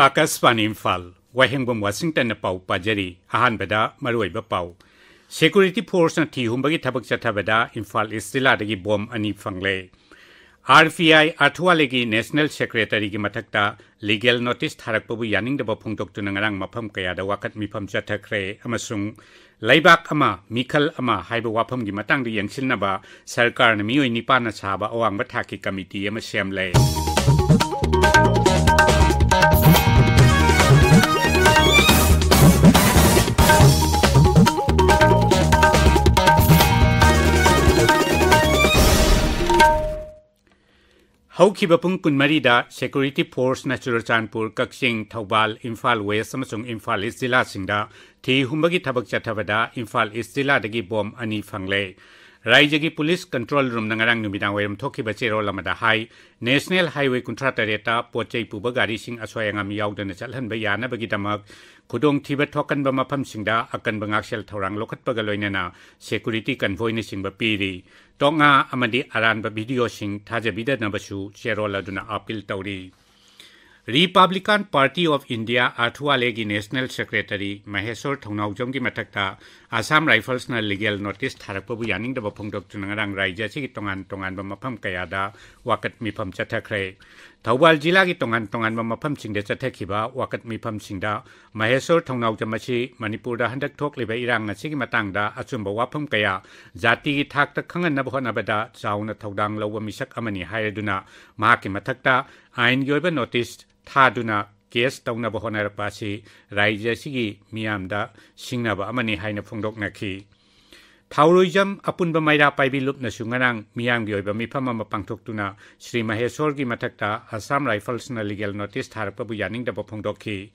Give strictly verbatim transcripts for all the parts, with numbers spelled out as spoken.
ꯑꯥꯀꯥꯁꯕꯥꯅꯤ ꯏꯝꯐꯥꯜ, ꯋꯥꯍꯦꯡꯕꯝ ꯋꯥꯁꯤꯡꯇꯟꯅ ꯄꯥꯎ ꯄꯥꯖꯔꯤ꯫ ꯑꯍꯥꯟꯕꯗ ꯃꯔꯨꯑꯣꯏꯕ ꯄꯥꯎ꯫ ꯁꯦꯀ꯭ꯌꯨꯔꯤꯇꯤ ꯐꯣꯔꯁꯅ ꯊꯤ ꯍꯨꯝꯕꯒꯤ ꯊꯕꯛ ꯆꯠꯊꯕꯗ ꯏꯝꯐꯥꯜ ꯏꯁ ꯖꯤꯂꯥꯗꯒꯤ ꯕꯣꯝ ꯑꯅꯤ ꯐꯪꯂꯦ꯫ ꯑꯥꯔ ꯄꯤ ꯑꯥꯏ ꯑꯥꯔꯊꯨꯋꯥꯂꯦꯒꯤ ꯅꯦꯁꯅꯦꯜ ꯁꯦꯀ꯭ꯔꯦꯇꯔꯤꯒꯤ ꯃꯊꯛꯇ ꯂꯤꯒꯦꯜ ꯅꯣꯇꯤꯁ ꯊꯥꯔꯛꯄꯕꯨ ꯌꯥꯅꯤꯡꯗꯕ ꯐꯣꯡꯗꯣꯛꯇꯨꯅ ꯉꯔꯥꯡ ꯃꯐꯝ ꯀꯌꯥꯗ ꯋꯥꯀꯠ ꯃꯤꯐꯝ ꯆꯠꯊꯈ꯭ꯔꯦ ꯑꯃꯁꯨꯡ ꯂꯩꯕꯥꯛ ꯑꯃ, ꯃꯤꯈꯜ ꯑꯃ ꯍꯥꯏꯕ ꯋꯥꯐꯝꯒꯤ ꯃꯇꯥꯡꯗ ꯌꯦꯡꯁꯤꯟꯅꯕ ꯁꯔꯀꯥꯔꯅ ꯃꯤꯑꯣꯏ ꯅꯤꯄꯥꯟꯅ ꯁꯥꯕ ꯑꯋꯥꯡꯕ ꯊꯥꯛꯀꯤ ꯀꯃꯤꯇꯤ ꯑꯃ ꯁꯦꯝꯂꯦ꯫ ꯍꯧꯈꯤꯕ ꯄꯨꯡ ꯀꯨꯟꯃꯔꯤꯗ ꯁꯦꯀ꯭ꯌꯨꯔꯤꯇꯤ ꯐꯣꯔꯁꯅ ꯆꯨꯔꯆꯥꯟꯄꯨꯔ, ꯀꯛꯆꯤꯡ, ꯊꯧꯕꯥꯜ, ꯏꯝꯐꯥꯜ ꯋꯦꯁ ꯑꯃꯁꯨꯡ ꯏꯝꯐꯥꯜ ꯏꯁ ꯖꯤꯂꯥꯁꯤꯡꯗ ꯊꯤ ꯍꯨꯝꯕꯒꯤ ꯊꯕꯛ ꯆꯠꯊꯕꯗ ꯏꯝꯐꯥꯜ ꯏꯁ ꯖꯤꯂꯥꯗꯒꯤ ꯕꯣꯝ ꯑꯅꯤ ꯐꯪꯂꯦ꯫ ꯔꯥꯏꯖ꯭ꯌꯒꯤ ꯄꯨꯂꯤꯁ ꯀꯟꯇ꯭ꯔꯣꯜ ꯔꯨꯝꯅ ꯉꯔꯥꯡ ꯅꯨꯃꯤꯗꯥꯡ ꯋꯥꯏꯔꯝ ꯊꯣꯛꯈꯤꯕ ꯆꯦꯔꯣꯜ ꯑꯃꯗ ꯍꯥꯏ, ꯅꯦꯁꯅꯦꯜ ꯍꯥꯏꯋꯦ ꯀꯨꯟꯊ꯭ꯔꯥ ꯇꯔꯦꯠꯇ ꯄꯣꯠ ꯆꯩ ꯄꯨꯕ ꯒꯥꯔꯤꯁꯤꯡ ꯑꯁꯣꯏ ꯑꯉꯥꯝ ꯌꯥꯎꯗꯅ ꯆꯠꯍꯟꯕ ꯌꯥꯅꯕꯒꯤꯗꯃꯛ ꯈꯨꯗꯣꯡꯊꯤꯕ ꯊꯣꯛꯍꯟꯕ ꯃꯐꯝꯁꯤꯡꯗ ꯑꯀꯟꯕ ꯉꯥꯛꯁꯦꯜ ꯊꯧꯔꯥꯡ ꯂꯧꯈꯠꯄꯒ ꯂꯣꯏꯅꯅ ꯁꯦꯀ꯭ꯌꯨꯔꯤꯇꯤ ꯀꯟꯚꯣꯏꯅꯆꯤꯡꯕ ꯄꯤꯔꯤ꯫ ꯇꯣꯛꯉꯥ ꯑꯃꯗꯤ ꯑꯔꯥꯟꯕ ꯚꯤꯗꯤꯑꯣꯁꯤꯡ ꯊꯥꯖꯕꯤꯗꯅꯕꯁꯨ ꯆꯦꯔꯣꯜ ꯑꯗꯨꯅ ꯑꯥꯄꯤꯜ ꯇꯧꯔꯤ꯫ ꯔꯤꯄꯕ꯭ꯂꯤꯀꯥꯟ ꯄꯥꯔꯇꯤ ꯑꯣꯐ ꯏꯟꯗꯤꯌꯥ ꯑꯥꯔꯊꯨꯋꯥꯂꯦꯒꯤ ꯅꯦꯁꯅꯦꯜ ꯁꯦꯀ꯭ꯔꯦꯇꯔꯤ ꯃꯍꯦꯁꯣꯔ ꯊꯧꯅꯥꯎꯖꯝꯒꯤ ꯃꯊꯛꯇ ꯑꯁꯥꯝ ꯔꯥꯏꯐꯜꯁꯅ ꯂꯤꯒꯦꯜ ꯅꯣꯇꯤꯁ ꯊꯥꯔꯛꯄꯕꯨ ꯌꯥꯅꯤꯡꯗꯕ ꯐꯣꯡꯗꯣꯛꯇꯨꯅ ꯉꯔꯥꯡ ꯔꯥꯏꯖ꯭ꯌ ꯑꯁꯤꯒꯤ ꯇꯣꯉꯥꯟ ꯇꯣꯉꯥꯟꯕ ꯃꯐꯝ ꯀꯌꯥꯗ ꯋꯥꯀꯠ ꯃꯤꯐꯝ ꯆꯠꯊꯈ꯭ꯔꯦ꯫ ꯊꯧꯕꯥꯜ ꯖꯤꯂꯥꯒꯤ ꯇꯣꯉꯥꯟ ꯇꯣꯉꯥꯟꯕ ꯃꯐꯝꯁꯤꯡꯗ ꯆꯠꯊꯈꯤꯕ ꯋꯥꯀꯠ ꯃꯤꯐꯝꯁꯤꯡꯗ ꯃꯍꯦꯁꯣꯔ ꯊꯧꯅꯥꯎꯖꯝ ꯑꯁꯤ ꯃꯅꯤꯄꯨꯔꯗ ꯍꯟꯗꯛ ꯊꯣꯛꯂꯤꯕ ꯏꯔꯥꯡ ꯑꯁꯤꯒꯤ ꯃꯇꯥꯡꯗ ꯑꯆꯨꯝꯕ ꯋꯥꯐꯝ ꯀꯌꯥ ꯖꯥꯇꯤꯒꯤ ꯊꯥꯛꯇ ꯈꯪꯍꯟꯅꯕ ꯍꯣꯠꯅꯕꯗ ꯆꯥꯎꯅ ꯊꯧꯗꯥꯡ ꯂꯧꯕ ꯃꯤꯁꯛ ꯑꯃꯅꯤ ꯍꯥꯏꯔꯗꯨꯅ ꯃꯍꯥꯛꯀꯤ ꯃꯊꯛꯇ ꯑꯥꯏꯟꯒꯤ ꯑꯣꯏꯕ ꯅꯣꯇꯤꯁ ꯊꯥꯗꯨꯅ ꯀꯦꯁ ꯇꯧꯅꯕ ꯍꯣꯠꯅꯔꯛꯄ ꯑꯁꯤ ꯔꯥꯏꯖ꯭ꯌ ꯑꯁꯤꯒꯤ ꯃꯤꯌꯥꯝꯗ ꯁꯤꯡꯅꯕ ꯑꯃꯅꯤ ꯍꯥꯏꯅ ꯐꯣꯡꯗꯣꯛꯅꯈꯤ꯫ ꯊꯥꯎꯔꯣꯏꯖꯝ ꯑꯄꯨꯟꯕ ꯃꯩꯔꯥ ꯄꯥꯏꯕꯤ ꯂꯨꯞꯅꯁꯨ ꯉꯔꯥꯡ ꯃꯤꯌꯥꯝꯒꯤ ꯑꯣꯏꯕ ꯃꯤꯐꯝ ꯑꯃ ꯄꯥꯡꯊꯣꯛꯇꯨꯅ ꯁ꯭ꯔꯤ ꯃꯍꯦꯁꯣꯔꯒꯤ ꯃꯊꯛꯇ ꯑꯁꯥꯝ ꯔꯥꯏꯐꯜꯁꯅ ꯂꯤꯒꯦꯜ ꯅꯣꯇꯤꯁ ꯊꯥꯔꯛꯄꯕꯨ ꯌꯥꯅꯤꯡꯗꯕ ꯐꯣꯡꯗꯣꯛꯈꯤ꯫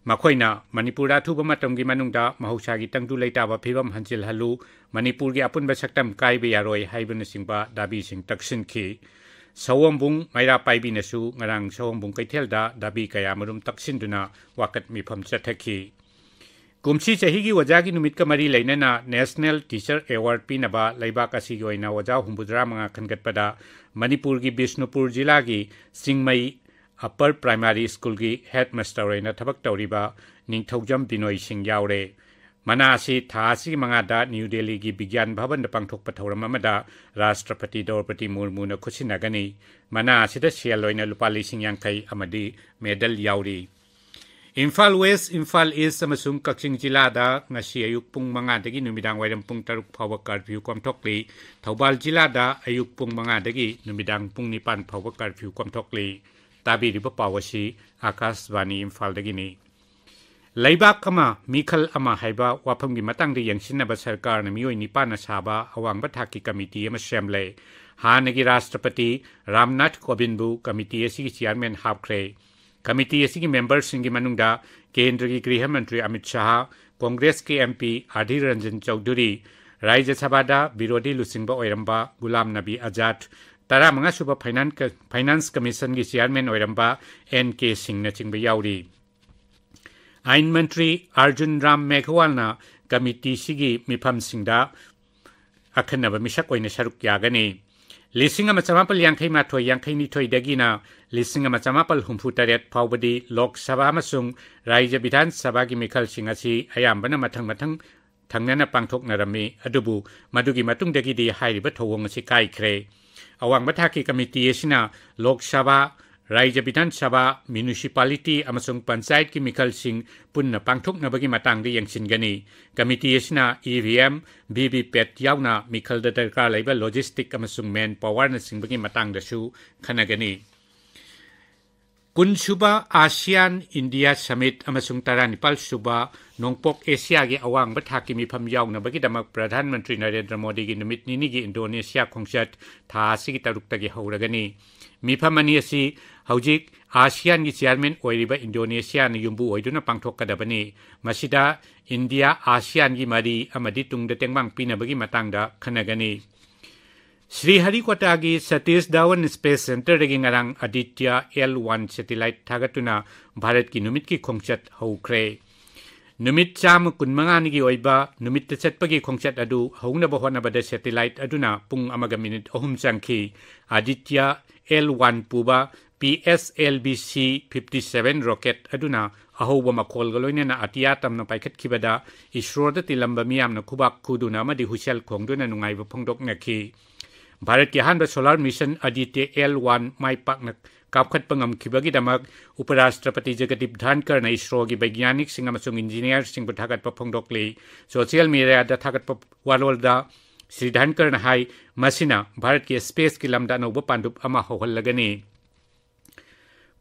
ꯃꯈꯣꯏꯅ ꯃꯅꯤꯄꯨꯔꯗ ꯑꯊꯨꯕ ꯃꯇꯝꯒꯤ ꯃꯅꯨꯡꯗ ꯃꯍꯧꯁꯥꯒꯤ ꯇꯪꯗꯨ ꯂꯩꯇꯥꯕ ꯐꯤꯕꯝ ꯍꯟꯖꯤꯜꯍꯜꯂꯨ, ꯃꯅꯤꯄꯨꯔꯒꯤ ꯑꯄꯨꯟꯕ ꯁꯛꯇꯝ ꯀꯥꯏꯕ ꯌꯥꯔꯣꯏ ꯍꯥꯏꯕꯅꯆꯤꯡꯕ ꯗꯥꯕꯤꯁꯤꯡ ꯇꯛꯁꯤꯟꯈꯤ꯫ ꯁꯑꯣꯝꯕꯨꯡ ꯃꯩꯔꯥ ꯄꯥꯏꯕꯤꯅꯁꯨ ꯉꯔꯥꯡ ꯁꯑꯣꯝꯕꯨꯡ ꯀꯩꯊꯦꯜꯗ ꯗꯥꯕꯤ ꯀꯌꯥꯃꯔꯨꯝ ꯇꯛꯁꯤꯟꯗꯨꯅ ꯋꯥꯀꯠ ꯃꯤꯐꯝ ꯆꯠꯊꯈꯤ꯫ ꯀꯨꯝꯁꯤ ꯆꯍꯤꯒꯤ ꯑꯣꯖꯥꯒꯤ ꯅꯨꯃꯤꯠꯀ ꯃꯔꯤ ꯂꯩꯅꯅ ꯅꯦꯁꯅꯦꯜ ꯇꯤꯆꯔ ꯑꯦꯋꯥꯔꯗ ꯄꯤꯅꯕ ꯂꯩꯕꯥꯛ ꯑꯁꯤꯒꯤ ꯑꯣꯏꯅ ꯑꯣꯖꯥ ꯍꯨꯝꯐꯨꯇꯔꯥ ꯃꯉꯥ ꯈꯟꯒꯠꯄꯗ ꯃꯅꯤꯄꯨꯔꯒꯤ ꯕꯤꯁꯅꯨꯄꯨꯔ ꯖꯤꯂꯥꯒꯤ ꯆꯤꯡꯃꯩ ꯑꯄꯔ ꯄ꯭ꯔꯥꯏꯃꯥꯔꯤ ꯁ꯭ꯀꯨꯜꯒꯤ ꯍꯦꯗꯃꯥꯁꯇꯔ ꯑꯣꯏꯅ ꯊꯕꯛ ꯇꯧꯔꯤꯕ ꯅꯤꯡꯊꯧꯖꯝ ꯕꯤꯅꯣꯏ ꯁꯤꯡ ꯌꯥꯎꯔꯦ꯫ ꯃꯅꯥ ꯑꯁꯤ ꯊꯥ ꯑꯁꯤꯒꯤ ꯃꯉꯥꯗ ꯅ꯭ꯌꯨ ꯗꯦꯜꯂꯤꯒꯤ ꯕꯤꯒ꯭ꯌꯥꯟ ꯚꯕꯟꯗ ꯄꯥꯡꯊꯣꯛꯄ ꯊꯧꯔꯝ ꯑꯃꯗ ꯔꯥꯁꯇ꯭ꯔꯄꯇꯤ ꯗ꯭ꯔꯧꯄꯗꯤ ꯃꯨꯔꯃꯨꯅ ꯈꯨꯠꯁꯤꯟꯅꯒꯅꯤ꯫ ꯃꯅꯥ ꯑꯁꯤꯗ ꯁꯦꯜ ꯑꯣꯏꯅ ꯂꯨꯄꯥ ꯂꯤꯁꯤꯡ ꯌꯥꯡꯈꯩ ꯑꯃꯗꯤ ꯃꯦꯗꯜ ꯌꯥꯎꯔꯤ꯫ ꯏꯝꯐꯥꯜ ꯋꯦꯁ, ꯏꯝꯐꯥꯜ ꯏꯁ ꯑꯃꯁꯨꯡ ꯀꯛꯆꯤꯡ ꯖꯤꯂꯥꯗ ꯉꯁꯤ ꯑꯌꯨꯛ ꯄꯨꯡ ꯃꯉꯥꯗꯒꯤ ꯅꯨꯃꯤꯗꯥꯡ ꯋꯥꯏꯔꯝ ꯄꯨꯡ ꯇꯔꯨꯛ ꯐꯥꯎꯕ ꯀꯔꯐ꯭ꯌꯨ ꯀꯣꯝꯊꯣꯛꯂꯤ꯫ ꯊꯧꯕꯥꯜ ꯖꯤꯂꯥꯗ ꯑꯌꯨꯛ ꯄꯨꯡ ꯃꯉꯥꯗꯒꯤ ꯅꯨꯃꯤꯗꯥꯡ ꯄꯨꯡ ꯅꯤꯄꯥꯟ ꯐꯥꯎꯕ ꯀꯔꯐ꯭ꯌꯨ ꯀꯣꯝꯊꯣꯛꯂꯤ꯫ ꯇꯥꯕꯤꯔꯤꯕ ꯄꯥꯎ ꯑꯁꯤ ꯑꯥꯀꯥꯁꯕꯥꯅꯤ ꯏꯝꯐꯥꯜꯗꯒꯤꯅꯤ꯫ ꯂꯩꯕꯥꯛ ꯑꯃ, ꯃꯤꯈꯜ ꯑꯃ ꯍꯥꯏꯕ ꯋꯥꯐꯝꯒꯤ ꯃꯇꯥꯡꯗ ꯌꯦꯡꯁꯤꯟꯅꯕ ꯁꯔꯀꯥꯔꯅ ꯃꯤꯑꯣꯏ ꯅꯤꯄꯥꯟꯅ ꯁꯥꯕ ꯑꯋꯥꯡꯕ ꯊꯥꯛꯀꯤ ꯀꯃꯤꯇꯤ ꯑꯃ ꯁꯦꯝꯂꯦ꯫ ꯍꯥꯟꯅꯒꯤ ꯔꯥꯁꯇ꯭ꯔꯄꯇꯤ ꯔꯥꯝꯅꯥꯊ ꯀꯣꯕꯤꯟꯕꯨ ꯀꯃꯤꯇꯤ ꯑꯁꯤꯒꯤ ꯆꯤꯌꯥꯔꯃꯦꯟ ꯍꯥꯞꯈ꯭ꯔꯦ꯫ ꯀꯃꯤꯇꯤ ꯑꯁꯤꯒꯤ ꯃꯦꯝꯕꯔꯁꯤꯡꯒꯤ ꯃꯅꯨꯡꯗ ꯀꯦꯟꯗ꯭ꯔꯒꯤ ꯒ꯭ꯔꯤꯍ ꯃꯟꯇ꯭ꯔꯤ ꯑꯃꯤꯠ ꯁꯥꯍ, ꯀꯣꯡꯒ꯭ꯔꯦꯁꯀꯤ ꯑꯦꯝ ꯄꯤ ꯑꯙꯤꯔ ꯔꯟꯖꯟ ꯆꯧꯙꯨꯔꯤ, ꯔꯥꯖ꯭ꯌ ꯁꯚꯥꯗ ꯕꯤꯔꯣꯙꯤ ꯂꯨꯆꯤꯡꯕ ꯑꯣꯏꯔꯝꯕ ꯒꯨꯂꯥꯝ ꯅꯕꯤ ꯑꯖꯥꯗ, ꯇꯔꯥꯃꯉꯥ ꯁꯨꯕ ꯐꯥꯏꯅꯥꯟ-, ꯐꯥꯏꯅꯥꯟꯁ ꯀꯃꯤꯁꯟꯒꯤ ꯆꯤꯌꯥꯔꯃꯦꯟ ꯑꯣꯏꯔꯝꯕ ꯑꯦꯟ ꯀꯦ ꯁꯤꯡꯅꯆꯤꯡꯕ ꯌꯥꯎꯔꯤ꯫ ꯑꯥꯏꯟ ꯃꯟꯇ꯭ꯔꯤ ꯑꯥꯔꯖꯨꯟ ꯔꯥꯝ ꯃꯦꯘꯋꯥꯜꯅ ꯀꯃꯤꯇꯤꯁꯤꯒꯤ ꯃꯤꯐꯝꯁꯤꯡꯗ ꯑꯈꯟꯅꯕ ꯃꯤꯁꯛ ꯑꯣꯏꯅ ꯁꯔꯨꯛ ꯌꯥꯒꯅꯤ꯫ ꯂꯤꯁꯤꯡ ꯑꯃ ꯆꯃꯥꯄꯜ ꯌꯥꯡꯈꯩ ꯃꯥꯊꯣꯏ ꯌꯥꯡꯈꯩ ꯅꯤꯊꯣꯏꯗꯒꯤꯅ ꯂꯤꯁꯤꯡ ꯑꯃ ꯆꯃꯥꯄꯜ ꯍꯨꯝꯐꯨ ꯇꯔꯦꯠ ꯐꯥꯎꯕꯗꯤ ꯂꯣꯛ ꯁꯚꯥ ꯑꯃꯁꯨꯡ ꯔꯥꯖ꯭ꯌ ꯕꯤꯙꯥꯟ ꯁꯚꯥꯒꯤ ꯃꯤꯈꯜꯁꯤꯡ ꯑꯁꯤ ꯑꯌꯥꯝꯕꯅ ꯃꯊꯪ ꯃꯊꯪ ꯊꯪꯅꯅ ꯄꯥꯡꯊꯣꯛꯅꯔꯝꯃꯤ꯫ ꯑꯗꯨꯕꯨ ꯃꯗꯨꯒꯤ ꯃꯇꯨꯡꯗꯒꯤꯗꯤ ꯍꯥꯏꯔꯤꯕ ꯊꯧꯑꯣꯡ ꯑꯁꯤ ꯀꯥꯏꯈ꯭ꯔꯦ꯫ ꯑꯋꯥꯡꯕ ꯊꯥꯛꯀꯤ ꯀꯃꯤꯇꯤ ꯑꯁꯤꯅ ꯂꯣꯛ ꯁꯚꯥ, ꯔꯥꯖ꯭ꯌ ꯕꯤꯙꯥꯟ ꯁꯚꯥ, ꯃ꯭ꯌꯨꯅꯤꯁꯤꯄꯥꯂꯤꯇꯤ ꯑꯃꯁꯨꯡ ꯄꯟꯆꯥꯌꯠꯀꯤ ꯃꯤꯈꯜꯁꯤꯡ ꯄꯨꯟꯅ ꯄꯥꯡꯊꯣꯛꯅꯕꯒꯤ ꯃꯇꯥꯡꯗ ꯌꯦꯡꯁꯤꯟꯒꯅꯤ꯫ ꯀꯃꯤꯇꯤ ꯑꯁꯤꯅ E V M, V V PAT ꯌꯥꯎꯅ ꯃꯤꯈꯜꯗ ꯗꯔꯀꯥꯔ ꯂꯩꯕ ꯂꯣꯖꯤꯁꯇꯤꯛ ꯑꯃꯁꯨꯡ ꯃꯦꯟ ꯄꯥꯋꯔꯅꯆꯤꯡꯕꯒꯤ ꯃꯇꯥꯡꯗꯁꯨ ꯈꯟꯅꯒꯅꯤ꯫ ꯀꯨꯟꯁꯨꯕ ꯑꯥꯁꯤꯌꯥꯟ ꯏꯟꯗꯤꯌꯥ ꯁꯃꯤꯠ ꯑꯃꯁꯨꯡ ꯇꯔꯥꯅꯤꯄꯥꯜ ꯁꯨꯕ ꯅꯣꯡꯄꯣꯛ ꯑꯦꯁꯤꯌꯥꯒꯤ ꯑꯋꯥꯡꯕ ꯊꯥꯛꯀꯤ ꯃꯤꯐꯝ ꯌꯥꯎꯅꯕꯒꯤꯗꯃꯛ ꯄ꯭ꯔꯙꯥꯟ ꯃꯟꯇ꯭ꯔꯤ ꯅꯔꯦꯟꯗ꯭ꯔ ꯃꯣꯗꯤꯒꯤ ꯅꯨꯃꯤꯠ ꯅꯤꯅꯤꯒꯤ ꯏꯟꯗꯣꯅꯦꯁꯤꯌꯥ ꯈꯣꯡꯆꯠ ꯊꯥ ꯑꯁꯤꯒꯤ ꯇꯔꯨꯛꯇꯒꯤ ꯍꯧꯔꯒꯅꯤ꯫ ꯃꯤꯐꯝ ꯑꯅꯤ ꯑꯁꯤ ꯍꯧꯖꯤꯛ ꯑꯥꯁꯤꯌꯥꯟꯒꯤ ꯆꯤꯌꯥꯔꯃꯦꯟ ꯑꯣꯏꯔꯤꯕ ꯏꯟꯗꯣꯅꯦꯁꯤꯌꯥꯅ ꯌꯨꯝꯕꯨ ꯑꯣꯏꯗꯨꯅ ꯄꯥꯡꯊꯣꯛꯀꯗꯕꯅꯤ꯫ ꯃꯁꯤꯗ ꯏꯟꯗꯤꯌꯥ ꯑꯥꯁꯤꯌꯥꯟꯒꯤ ꯃꯔꯤ ꯑꯃꯗꯤ ꯇꯨꯡꯗ ꯇꯦꯡꯕꯥꯡ ꯄꯤꯅꯕꯒꯤ ꯃꯇꯥꯡꯗ ꯈꯟꯅꯒꯅꯤ꯫ ꯁ꯭ꯔꯤꯍꯔꯤꯀꯣꯇꯥꯒꯤ ꯁꯇꯤꯁ ꯙꯋꯟ ꯁ꯭ꯄꯦꯁ ꯁꯦꯟꯇꯔꯗꯒꯤ ꯉꯔꯥꯡ ꯑꯗꯤꯇ꯭ꯌ ꯑꯦꯜ ꯋꯥꯟ ꯁꯦꯇꯤꯂꯥꯏꯠ ꯊꯥꯒꯠꯇꯨꯅ ꯚꯥꯔꯠꯀꯤ ꯅꯨꯃꯤꯠꯀꯤ ꯈꯣꯡꯆꯠ ꯍꯧꯈ꯭ꯔꯦ꯫ ꯅꯨꯃꯤꯠ ꯆꯥꯝꯃ ꯀꯨꯟꯃꯉꯥꯅꯤꯒꯤ ꯑꯣꯏꯕ ꯅꯨꯃꯤꯠꯇ ꯆꯠꯄꯒꯤ ꯈꯣꯡꯆꯠ ꯑꯗꯨ ꯍꯧꯅꯕ ꯍꯣꯠꯅꯕꯗ ꯁꯦꯇꯤꯂꯥꯏꯠ ꯑꯗꯨꯅ ꯄꯨꯡ ꯑꯃꯒ ꯃꯤꯅꯤꯠ ꯑꯍꯨꯝ ꯆꯪꯈꯤ꯫ ꯑꯗꯤꯇ꯭ꯌ ꯑꯦꯜ ꯋꯥꯟ ꯄꯨꯕ P S L V C fifty seven rocket ꯑꯗꯨꯅ ꯑꯍꯧꯕ ꯃꯈꯣꯜꯒ ꯂꯣꯏꯅꯅ ꯑꯇꯤꯌꯥ ꯇꯝꯅ ꯄꯥꯏꯈꯠꯈꯤꯕꯗ ꯏꯁ꯭ꯔꯣꯗ ꯇꯤꯜꯂꯝꯕ ꯃꯤꯌꯥꯝꯅ ꯈꯨꯕꯥꯛ ꯈꯨꯗꯨꯅ ꯑꯃꯗꯤ ꯍꯨꯏꯁꯦꯜ ꯈꯣꯡꯗꯨꯅ ꯅꯨꯡꯉꯥꯏꯕ ꯐꯣꯡꯗꯣꯛꯅꯈꯤ꯫ ꯚꯥꯔꯠꯀꯤ ꯑꯍꯥꯟꯕ solar mission Aditya L one ꯃꯥꯏ ꯄꯥꯛꯅ ꯀꯥꯞꯈꯠꯄ ꯉꯝꯈꯤꯕꯒꯤꯗꯃꯛ ꯎꯄꯔꯥꯁꯇ꯭ꯔꯄꯇꯤ ꯖꯒꯗꯤꯞ ꯙꯥꯟꯀꯔꯅ ꯏꯁ꯭ꯔꯣꯒꯤ ꯕꯩꯒ꯭ꯌꯥꯅꯤꯛꯁꯤꯡ ꯑꯃꯁꯨꯡ ꯏꯟꯖꯤꯅꯤꯌꯥꯔꯁꯤꯡꯕꯨ ꯊꯥꯒꯠꯄ ꯐꯣꯡꯗꯣꯛꯂꯤ꯫ ꯁꯣꯁꯤꯌꯦꯜ ꯃꯤꯗꯤꯌꯥꯗ ꯊꯥꯒꯠꯄ ꯋꯥꯔꯣꯜꯗ ꯁ꯭ꯔꯤ ꯙꯥꯟꯀꯔꯅ ꯍꯥꯏ, ꯃꯁꯤꯅ ꯚꯥꯔꯠꯀꯤ ꯁ꯭ꯄꯦꯁꯀꯤ ꯂꯝꯗ ꯑꯅꯧꯕ ꯄꯥꯟꯗꯨꯞ ꯑꯃ ꯍꯧꯍꯜꯂꯒꯅꯤ꯫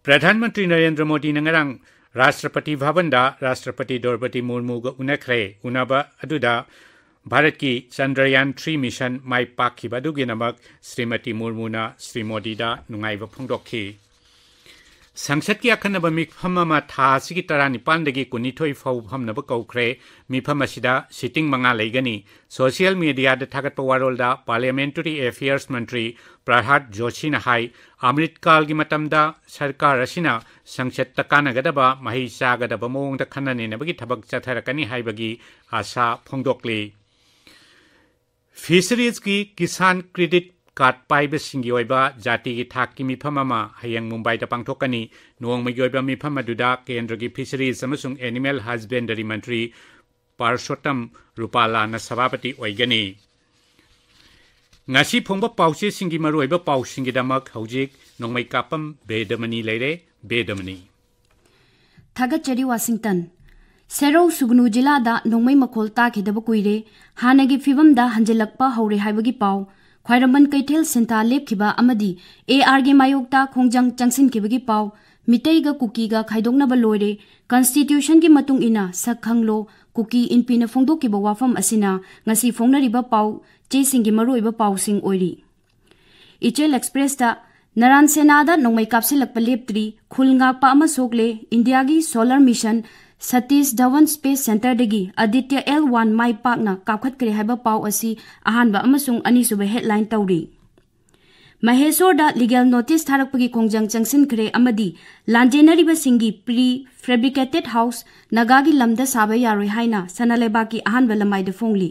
ꯄ꯭ꯔꯙꯥꯟ ꯃꯟꯇ꯭ꯔꯤ ꯅꯔꯦꯟꯗ꯭ꯔ ꯃꯣꯗꯤꯅ ꯉꯔꯥꯡ ꯔꯥꯁꯇ꯭ꯔꯄꯇꯤ ꯚꯕꯟꯗ ꯔꯥꯁꯇ꯭ꯔꯄꯇꯤ ꯗ꯭ꯔꯧꯄꯗꯤ ꯃꯨꯔꯃꯨꯒ ꯎꯅꯈ꯭ꯔꯦ꯫ ꯎꯅꯕ ꯑꯗꯨꯗ ꯚꯥꯔꯠꯀꯤ ꯆꯟꯗ꯭ꯔꯌꯥꯟ three mission ꯃꯥꯏ ꯄꯥꯛꯈꯤꯕ ꯑꯗꯨꯒꯤꯗꯃꯛ ꯁ꯭ꯔꯤꯃꯇꯤ ꯃꯨꯔꯃꯨꯅ ꯁ꯭ꯔꯤ ꯃꯣꯗꯤꯗ ꯅꯨꯡꯉꯥꯏꯕ ꯐꯣꯡꯗꯣꯛꯈꯤ꯫ ꯁꯪꯁꯠꯀꯤ ꯑꯈꯟꯅꯕ ꯃꯤꯐꯝ ꯑꯃ ꯊꯥ ꯑꯁꯤꯒꯤ ꯇꯔꯥꯅꯤꯄꯥꯟꯗꯒꯤ ꯀꯨꯟꯅꯤꯊꯣꯏ ꯐꯥꯎ ꯐꯝꯅꯕ ꯀꯧꯈ꯭ꯔꯦ꯫ ꯃꯤꯐꯝ ꯑꯁꯤꯗ sitting ꯃꯉꯥ ꯂꯩꯒꯅꯤ꯫ ꯁꯣꯁꯤꯌꯦꯜ ꯃꯤꯗꯤꯌꯥꯗ ꯊꯥꯒꯠꯄ ꯋꯥꯔꯣꯜꯗ ꯄꯥꯔꯂꯤꯌꯥꯃꯦꯟꯇꯔꯤ ꯑꯦꯐꯤꯌꯔꯁ ꯃꯟꯇ꯭ꯔꯤ ꯄ꯭ꯔꯍꯥꯗ ꯖꯣꯁꯤꯅ ꯍꯥꯏ, ꯑꯃ꯭ꯔꯤꯠꯀꯥꯜꯒꯤ ꯃꯇꯝꯗ ꯁꯔꯀꯥꯔ ꯑꯁꯤꯅ ꯁꯪꯁꯠꯇ ꯀꯥꯟꯅꯒꯗꯕ, ꯃꯍꯩ ꯆꯥꯒꯗꯕ ꯃꯑꯣꯡꯗ ꯈꯟꯅ ꯅꯩꯅꯕꯒꯤ ꯊꯕꯛ ꯆꯠꯊꯔꯛꯀꯅꯤ ꯍꯥꯏꯕꯒꯤ ꯑꯥꯁꯥ ꯐꯣꯡꯗꯣꯛꯂꯤ꯫ ꯐꯤꯁꯔꯤꯖꯀꯤ ꯀꯤꯁꯥꯟ ꯀ꯭ꯔꯦꯗꯤꯠ ꯀꯥꯔꯗ ꯄꯥꯏꯕꯁꯤꯡꯒꯤ ꯑꯣꯏꯕ ꯖꯥꯇꯤꯒꯤ ꯊꯥꯛꯀꯤ ꯃꯤꯐꯝ ꯑꯃ ꯍꯌꯦꯡ ꯃꯨꯝꯕꯥꯏꯗ ꯄꯥꯡꯊꯣꯛꯀꯅꯤ꯫ ꯅꯣꯡꯃꯒꯤ ꯑꯣꯏꯕ ꯃꯤꯐꯝ ꯑꯗꯨꯗ ꯀꯦꯟꯗ꯭ꯔꯒꯤ ꯐꯤꯁꯔꯤꯖ ꯑꯃꯁꯨꯡ ꯑꯦꯅꯤꯃꯦꯜ ꯍꯖꯕꯦꯟꯗꯔꯤ ꯃꯟꯇ꯭ꯔꯤ ꯄꯥꯔꯁꯣꯇꯝ ꯔꯨꯄꯥꯂꯥꯅ ꯁꯚꯥꯄꯇꯤ ꯑꯣꯏꯒꯅꯤ꯫ ꯉꯁꯤ ꯐꯣꯡꯕ ꯄꯥꯎꯆꯦꯁꯤꯡꯒꯤ ꯃꯔꯨꯑꯣꯏꯕ ꯄꯥꯎꯁꯤꯡꯒꯤꯗꯃꯛ ꯍꯧꯖꯤꯛ ꯅꯣꯡꯃꯩ ꯀꯥꯞꯄꯝ ꯕꯦꯗꯃꯅꯤ ꯂꯩꯔꯦ꯫ ꯕꯦꯗꯃꯅꯤ꯫ ꯊꯥꯒꯠꯆꯔꯤ, ꯋꯥꯁꯤꯡꯇꯟ꯫ ꯁꯦꯔꯧ ꯁꯨꯒꯅꯨ ꯖꯤꯂꯥꯗ ꯅꯣꯡꯃꯩ ꯃꯈꯣꯜ ꯇꯥꯈꯤꯗꯕ ꯀꯨꯏꯔꯦ꯫ ꯍꯥꯟꯅꯒꯤ ꯐꯤꯕꯝꯗ ꯍꯟꯖꯤꯜꯂꯛꯄ ꯍꯧꯔꯦ ꯍꯥꯏꯕꯒꯤ ꯄꯥꯎ꯫ ꯈ꯭ꯋꯥꯏꯔꯝꯕꯟ ꯀꯩꯊꯦꯜ ꯁꯤꯟꯊꯥ ꯂꯦꯞꯈꯤꯕ ꯑꯃꯗꯤ ꯑꯦ ꯑꯥꯔꯒꯤ ꯃꯥꯌꯣꯛꯇ ꯈꯣꯡꯖꯪ ꯆꯪꯁꯤꯟꯈꯤꯕꯒꯤ ꯄꯥꯎ꯫ ꯃꯤꯇꯩꯒ ꯀꯨꯀꯤꯒ ꯈꯥꯏꯗꯣꯛꯅꯕ ꯂꯣꯏꯔꯦ꯫ Constitutionꯒꯤ ꯃꯇꯨꯡ ꯏꯟꯅ ꯁꯛ ꯈꯪꯂꯣ, ꯀꯨꯀꯤ ꯏꯟꯄꯤꯅ ꯐꯣꯡꯗꯣꯛꯈꯤꯕ ꯋꯥꯐꯝ ꯑꯁꯤꯅ ꯉꯁꯤ ꯐꯣꯡꯅꯔꯤꯕ ꯄꯥꯎ ꯆꯦꯁꯤꯡꯒꯤ ꯃꯔꯨꯑꯣꯏꯕ ꯄꯥꯎꯁꯤꯡ ꯑꯣꯏꯔꯤ꯫ ꯏꯆꯦꯜ ꯑꯦꯛꯁꯄ꯭ꯔꯦꯁꯇ ꯅꯔꯥꯟ ꯁꯦꯅꯥꯗ ꯅꯣꯡꯃꯩ ꯀꯥꯞꯁꯤꯜꯂꯛꯄ ꯂꯦꯞꯇ꯭ꯔꯤ, ꯈꯨꯜ ꯉꯥꯛꯄ ꯑꯃ ꯁꯣꯛꯂꯦ, ꯏꯟꯗꯤꯌꯥꯒꯤ solar mission Satish Dhawan space centreꯗꯒꯤ Aditya L one ꯃꯥꯏ ꯄꯥꯛꯅ ꯀꯥꯞꯈꯠꯈ꯭ꯔꯦ ꯍꯥꯏꯕ ꯄꯥꯎ ꯑꯁꯤ ꯑꯍꯥꯟꯕ ꯑꯃꯁꯨꯡ ꯑꯅꯤꯁꯨꯕ headline ꯇꯧꯔꯤ꯫ ꯃꯍꯦꯁꯣꯔꯗ legal notice ꯊꯥꯔꯛꯄꯒꯤ ꯈꯣꯡꯖꯪ ꯆꯪꯁꯤꯟꯈ꯭ꯔꯦ ꯑꯃꯗꯤ ꯂꯥꯟꯖꯦꯟꯅꯔꯤꯕꯁꯤꯡꯒꯤ pre fabricated house ꯅꯥꯒꯥꯒꯤ ꯂꯝꯗ ꯁꯥꯕ ꯌꯥꯔꯣꯏ ꯍꯥꯏꯅ ꯁꯅꯥ ꯂꯩꯕꯥꯛꯀꯤ ꯑꯍꯥꯟꯕ ꯂꯃꯥꯏꯗ ꯐꯣꯡꯂꯤ꯫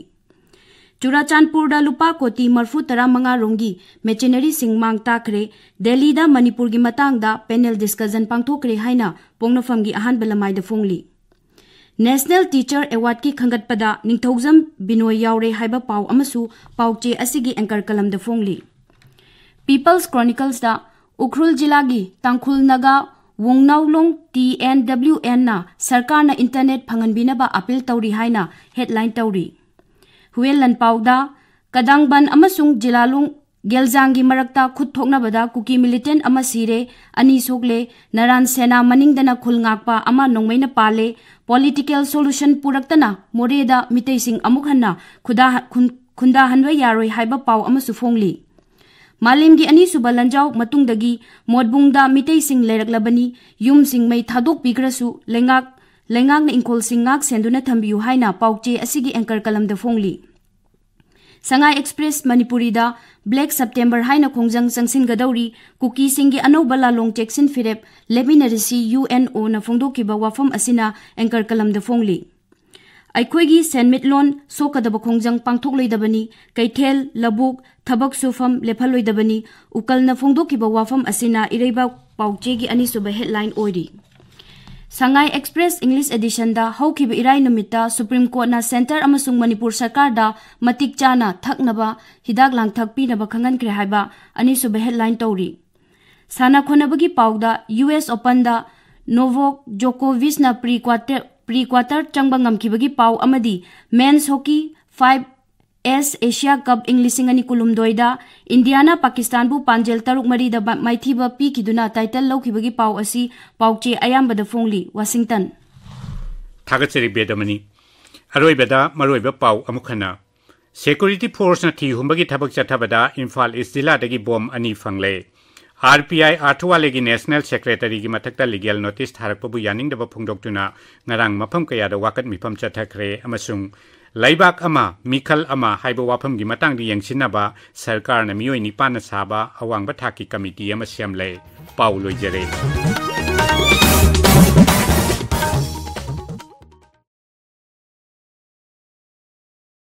ꯆꯨꯔꯥꯆꯥꯟꯄꯨꯔꯗ ꯂꯨꯄꯥ ꯀꯣꯇꯤ ꯃꯔꯐꯨ ꯇꯔꯥ ꯃꯉꯥ ꯔꯣꯝꯒꯤ ꯃꯦꯆꯤꯅꯔꯤꯁꯤꯡ ꯃꯥꯡ ꯇꯥꯛꯈ꯭ꯔꯦ꯫ ꯗꯦꯜꯂꯤꯗ ꯃꯅꯤꯄꯨꯔꯒꯤ ꯃꯇꯥꯡꯗ ꯄꯦꯅꯦꯜ ꯗꯤꯁꯀꯁꯟ ꯄꯥꯡꯊꯣꯛꯈ꯭ꯔꯦ ꯍꯥꯏꯅ ꯄꯣꯛꯅꯐꯝꯒꯤ ꯑꯍꯥꯟꯕ ꯂꯃꯥꯏꯗ ꯐꯣꯡꯂꯤ꯫ ꯅꯦꯁꯅꯦꯜ ꯇꯤꯆꯔ ꯑꯦꯋꯥꯔꯗꯀꯤ ꯈꯟꯒꯠꯄꯗ ꯅꯤꯡꯊꯧꯖꯝ ꯕꯤꯅꯣꯏ ꯌꯥꯎꯔꯦ ꯍꯥꯏꯕ ꯄꯥꯎ ꯑꯃꯁꯨ ꯄꯥꯎꯆꯦ ꯑꯁꯤꯒꯤ ꯑꯦꯡꯀꯔ ꯀꯂꯝꯗ ꯐꯣꯡꯂꯤ꯫ ꯄꯤꯄꯜꯁ ꯀ꯭ꯔꯣꯅꯤꯀꯜꯁꯇ ꯎꯈ꯭ꯔꯨꯜ ꯖꯤꯂꯥꯒꯤ ꯇꯥꯡꯈꯨꯜ ꯅꯥꯒꯥ ꯋꯣꯡꯅꯥꯎꯂꯣꯡ ꯇꯤ ꯑꯦꯟ ꯗꯕ꯭ꯂꯤꯎ ꯑꯦꯟꯅ ꯁꯔꯀꯥꯔꯅ ꯏꯟꯇꯔꯅꯦꯠ ꯐꯪꯍꯟꯕꯤꯅꯕ ꯑꯄꯤꯜ ꯇꯧꯔꯤ ꯍꯥꯏꯅ ꯍꯦꯗꯂꯥꯏꯟ ꯇꯧꯔꯤ꯫ ꯍꯨꯌꯦꯟ ꯂꯟꯄꯥꯎꯗ ꯀꯗꯥꯡꯕꯟ ꯑꯃꯁꯨꯡ ꯖꯤꯂꯥꯂꯨꯡ ꯒꯦꯜꯖꯥꯡꯒꯤ ꯃꯔꯛꯇ ꯈꯨꯠ ꯊꯣꯛꯅꯕꯗ ꯀꯨꯀꯤ ꯃꯤꯂꯤꯇꯦꯟ ꯑꯃ ꯁꯤꯔꯦ, ꯑꯅꯤ ꯁꯣꯛꯂꯦ, ꯅꯔꯥꯟ ꯁꯦꯅꯥ ꯃꯅꯤꯡꯗꯅ ꯈꯨꯜ ꯉꯥꯛꯄ ꯑꯃ ꯅꯣꯡꯃꯩꯅ ꯄꯥꯜꯂꯦ, ꯄꯣꯂꯤꯇꯤꯀꯦꯜ ꯁꯣꯂꯨꯁꯟ ꯄꯨꯔꯛꯇꯅ ꯃꯣꯔꯦꯗ ꯃꯤꯇꯩꯁꯤꯡ ꯑꯃꯨꯛ ꯍꯟꯅ ꯈꯨꯗꯥ-, ꯈꯨꯟ-, ꯈꯨꯟꯗꯥꯍꯟꯕ ꯌꯥꯔꯣꯏ ꯍꯥꯏꯕ ꯄꯥꯎ ꯑꯃꯁꯨ ꯐꯣꯡꯂꯤ꯫ ꯃꯥꯂꯦꯝꯒꯤ ꯑꯅꯤꯁꯨꯕ ꯂꯥꯟꯖꯥꯎ ꯃꯇꯨꯡꯗꯒꯤ ꯃꯣꯠꯕꯨꯡꯗ ꯃꯤꯇꯩꯁꯤꯡ ꯂꯩꯔꯛꯂꯕꯅꯤ, ꯌꯨꯝꯁꯤꯡ ꯃꯩ ꯊꯥꯗꯣꯛꯄꯤꯈ꯭ꯔꯁꯨ ꯂꯩꯉꯥꯛ-, ꯂꯩꯉꯥꯛꯅ ꯏꯪꯈꯣꯜꯁꯤꯡ ꯉꯥꯛ ꯁꯦꯟꯗꯨꯅ ꯊꯝꯕꯤꯌꯨ ꯍꯥꯏꯅ ꯄꯥꯎꯆꯦ ꯑꯁꯤꯒꯤ ꯑꯦꯡꯀꯔ ꯀꯂꯝꯗ ꯐꯣꯡꯂꯤ꯫ ꯁꯉꯥꯏ ꯑꯦꯛꯁꯄ꯭ꯔꯦꯁ ꯃꯅꯤꯄꯨꯔꯤꯗ ꯕ꯭ꯂꯦꯛ ꯁꯦꯞꯇꯦꯝꯕꯔ ꯍꯥꯏꯅ ꯈꯣꯡꯖꯪ ꯆꯪꯁꯤꯟꯒꯗꯧꯔꯤ, ꯀꯨꯀꯤꯁꯤꯡꯒꯤ ꯑꯅꯧꯕ ꯂꯥꯂꯣꯡ ꯆꯦꯛꯁꯤꯟ ꯐꯤꯔꯦꯞ ꯂꯦꯞꯃꯤꯟꯅꯔꯁꯤ ꯌꯨ ꯑꯦꯟ ꯑꯣꯅ ꯐꯣꯡꯗꯣꯛꯈꯤꯕ ꯋꯥꯐꯝ ꯑꯁꯤꯅ ꯑꯦꯡꯀꯔ ꯀꯂꯝꯗ ꯐꯣꯡꯂꯤ꯫ ꯑꯩꯈꯣꯏꯒꯤ ꯁꯦꯟꯃꯤꯠꯂꯣꯟ ꯁꯣꯛꯀꯗꯕ ꯈꯣꯡꯖꯪ ꯄꯥꯡꯊꯣꯛꯂꯣꯏꯗꯕꯅꯤ, ꯀꯩꯊꯦꯜ, ꯂꯧꯕꯨꯛ, ꯊꯕꯛ ꯁꯨꯐꯝ ꯂꯦꯞꯍꯜꯂꯣꯏꯗꯕꯅꯤ, ꯎꯀꯜꯅ ꯐꯣꯡꯗꯣꯛꯈꯤꯕ ꯋꯥꯐꯝ ꯑꯁꯤꯅ ꯏꯔꯩꯕꯥꯛ ꯄꯥꯎꯆꯦꯒꯤ ꯑꯅꯤꯁꯨꯕ ꯍꯦꯗꯂꯥꯏꯟ ꯑꯣꯏꯔꯤ꯫ ꯁꯉꯥꯏ ꯑꯦꯛꯁꯄ꯭ꯔꯦꯁ ꯏꯪꯂꯤꯁ ꯑꯦꯗꯤꯁꯟꯗ ꯍꯧꯈꯤꯕ ꯏꯔꯥꯏ ꯅꯨꯃꯤꯠꯇ ꯁꯨꯄ꯭ꯔꯤꯝ ꯀꯣꯔꯠꯅ ꯁꯦꯟꯇꯔ ꯑꯃꯁꯨꯡ ꯃꯅꯤꯄꯨꯔ ꯁꯔꯀꯥꯔꯗ ꯃꯇꯤꯛ ꯆꯥꯅ ꯊꯛꯅꯕ ꯍꯤꯗꯥꯛ ꯂꯥꯡꯊꯛ ꯄꯤꯅꯕ ꯈꯪꯍꯟꯈ꯭ꯔꯦ ꯍꯥꯏꯕ ꯑꯅꯤꯁꯨꯕ ꯍꯦꯗꯂꯥꯏꯟ ꯇꯧꯔꯤ꯫ ꯁꯥꯟꯅ ꯈꯣꯠꯅꯕꯒꯤ ꯄꯥꯎꯗ ꯌꯨ ꯑꯦꯁ ꯑꯣꯄꯟꯗ ꯅꯣꯚꯣꯛ ꯖꯣꯀꯣꯚꯤꯆꯅ ꯄ꯭ꯔꯤ ꯀ꯭ꯋꯥꯇꯔ, ꯄ꯭ꯔꯤ ꯀ꯭ꯋꯥꯇꯔ ꯆꯪꯕ ꯉꯝꯈꯤꯕꯒꯤ ꯄꯥꯎ ꯑꯃꯗꯤ men's hockey five S Asia cup ꯏꯪ ꯂꯤꯁꯤꯡ ꯑꯅꯤ ꯀꯨꯟꯍꯨꯝꯗꯣꯏꯗ ꯏꯟꯗꯤꯌꯥꯅ ꯄꯥꯀꯤꯁꯇꯥꯟꯕꯨ ꯄꯥꯟꯖꯦꯜ ꯇꯔꯨꯛ ꯃꯔꯤꯗ ꯃ-, ꯃꯥꯏꯊꯤꯕ ꯄꯤꯈꯤꯗꯨꯅ ꯇꯥꯏꯇꯜ ꯂꯧꯈꯤꯕꯒꯤ ꯄꯥꯎ ꯑꯁꯤ ꯄꯥꯎꯆꯦ ꯑꯌꯥꯝꯕꯗ ꯐꯣꯡꯂꯤ꯫ ꯋꯥꯁꯤꯡꯇꯟ꯫ ꯊꯥꯒꯠꯆꯔꯤ ꯕꯦꯗꯃꯅꯤ꯫ ꯑꯔꯣꯏꯕꯗ ꯃꯔꯨꯑꯣꯏꯕ ꯄꯥꯎ ꯑꯃꯨꯛ ꯍꯟꯅ꯫ ꯁꯦꯀ꯭ꯌꯨꯔꯤꯇꯤ ꯐꯣꯔꯁꯅ ꯊꯤ ꯍꯨꯝꯕꯒꯤ ꯊꯕꯛ ꯆꯠꯊꯕꯗ ꯏꯝꯐꯥꯜ ꯏꯁ ꯖꯤꯂꯥꯗꯒꯤ ꯕꯣꯝ ꯑꯅꯤ ꯐꯪꯂꯦ꯫ ꯑꯥꯔ ꯄꯤ ꯑꯥꯏ ꯑꯥꯔꯊꯋꯥꯂꯦꯒꯤ ꯅꯦꯁꯅꯦꯜ ꯁꯦꯀ꯭ꯔꯦꯇꯔꯤꯒꯤ ꯃꯊꯛꯇ ꯂꯤꯒꯦꯜ ꯅꯣꯇꯤꯁ ꯊꯥꯔꯛꯄꯕꯨ ꯌꯥꯅꯤꯡꯗꯕ ꯐꯣꯡꯗꯣꯛꯇꯨꯅ ꯉꯔꯥꯡ ꯃꯐꯝ ꯀꯌꯥꯗ ꯋꯥꯀꯠ ꯃꯤꯐꯝ ꯆꯠꯊꯈ꯭ꯔꯦ ꯑꯃꯁꯨꯡ ꯂꯩꯕꯥꯛ ꯑꯃ, ꯃꯤꯈꯜ ꯑꯃ ꯍꯥꯏꯕ ꯋꯥꯐꯝꯒꯤ ꯃꯇꯥꯡꯗ ꯌꯦꯡꯁꯤꯟꯅꯕ ꯁꯔꯀꯥꯔꯅ ꯃꯤꯑꯣꯏ ꯅꯤꯄꯥꯟꯅ ꯁꯥꯕ ꯑꯋꯥꯡꯕ ꯊꯥꯛꯀꯤ ꯀꯃꯤꯇꯤ ꯑꯃ ꯁꯦꯝꯂꯦ꯫ ꯄꯥꯎ ꯂꯣꯏꯖꯔꯦ꯫